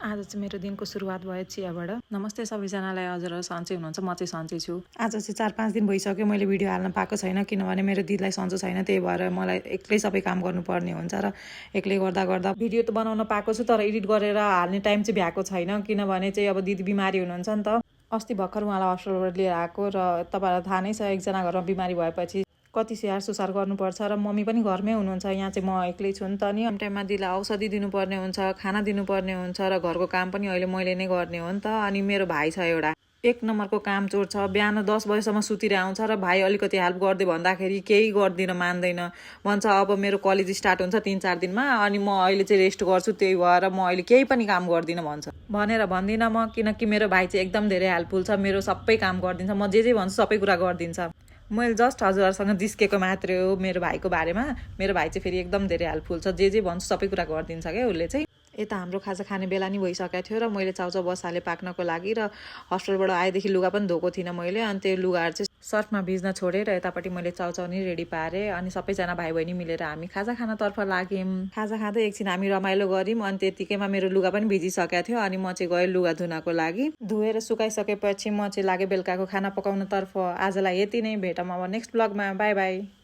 आज चाहिँ मेरो दिनको सुरुवात भयो चियाबाट। नमस्ते सबैजनालाई, हजुर सन्चै हुनुहुन्छ? म चाहिँ सन्चै छु। आज चाहिँ 4-5 दिन भइसक्यो मैले भिडियो हाल्न पाएको छैन, किनभने मेरो दिदीलाई सन्चो छैन, त्यही भएर मलाई एक्लै सबै काम गर्नुपर्ने हुन्छ र एक्लै गर्दा गर्दा भिडियो त बनाउन पाएको छु, तर एडिट गरेर हाल्ने टाइम चाहिँ भ्याएको छैन, किनभने चाहिँ अब दिदी बिमारी हुनुहुन्छ नि त। अस्ति भर्खर उहाँलाई हस्पिटलबाट लिएर आएको र तपाईँलाई थाहा नै छ, एकजना घरमा बिमारी भएपछि कति स्याहार सुसार गर्नुपर्छ र मम्मी पनि घरमै हुनुहुन्छ, यहाँ चाहिँ म एक्लै छु नि त। नि टाइममा दिदीलाई औषधि दिनुपर्ने हुन्छ, खाना दिनुपर्ने हुन्छ र घरको काम पनि अहिले मैले नै गर्ने हो नि त। अनि मेरो भाइ छ एउटा, 1 नम्बरको काम चोर छ। बिहान 10 बजेसम्म सुतिर आउँछ र भाइ अलिकति हेल्प गरिदियो भन्दाखेरि केही गर्दिनँ, मान्दैन, भन्छ अब मेरो कलेज स्टार्ट हुन्छ 3-4 दिनमा, अनि म अहिले चाहिँ रेस्ट गर्छु, त्यही भएर म अहिले केही पनि काम गर्दिनँ भन्छ। भनेर भन्दिनँ म, किनकि मेरो भाइ चाहिँ एकदम धेरै हेल्पफुल छ, मेरो सबै काम गरिदिन्छ, म जे भन्छु सबै कुरा गरिदिन्छ। मैले जस्ट हजुरहरूसँग जिस्केको मात्रै हो मेरो भाइको बारेमा। मेरो भाइ चाहिँ फेरि एकदम धेरै हेल्पफुल छ, जे भन्छु सबै कुरा गरिदिन्छ क्या उसले चाहिँ। यता हाम्रो खाजा खाने बेला नि भइसकेको थियो र मैले चाउचाउ बसाले पाक्नको लागि, र हस्पिटलबाट आएदेखि लुगा पनि धोएको थिइनँ मैले, अनि त्यो लुगाहरू चाहिँ सर्फमा भिज्न छोडेर यतापट्टि मैले चाउचाउ नि रेडी पारेँ। अनि सबैजना भाइ बहिनी मिलेर हामी खाजा खानतर्फ लाग्यौँ। खाजा खाँदै एकछिन हामी रमाइलो गऱ्यौँ, अनि त्यतिकैमा मेरो लुगा पनि भिजिसकेको थियो, अनि म चाहिँ गएँ लुगा धुनको लागि। धोएर सुकाइसकेपछि म चाहिँ लागेँ बेलुकाको खाना पकाउनतर्फ। आजलाई यति नै, भेटौँ अब नेक्स्ट ब्लगमा। By by.